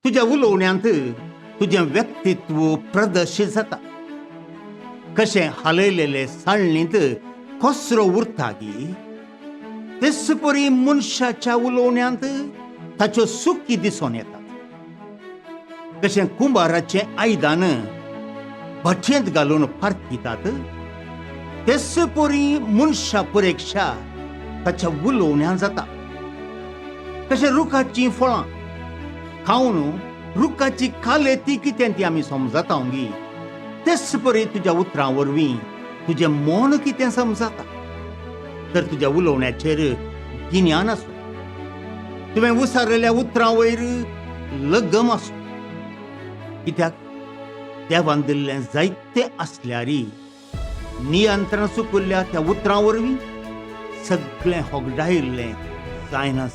तुज्या उलोवण्यांत तुजें व्यक्तित्व प्रदर्शीत जाता. कशें हालयलेले साळणींत कचरो उरता गी, तेच परी मनशाच्या उलोवण्यांत ताच्यो चुकी दिसून येतात. कशें कुंबाराचें आयदन भटयेंत घालून पारखितात, तेच परी मनशा परिक्षा ताच्या उलोवण्यान जाता. कशें रुखाचीं फळां खावन रुखाची कालेती कितें ती आमी समजता गी, तेच परी तुज्या उतरां वरवीं तुजें मन कितें समजता. तर तुज्या उलोवण्याचेर गिन्यान आसूं, तुवें उसारलेल्या उतरां वयर लगम आसूं. कित्याक देवान दिल्लें जायते आसल्यारी नियंत्रण चुकल्ल्या त्या उतरां वरवीं सगळें होगडायिल्लें जायना.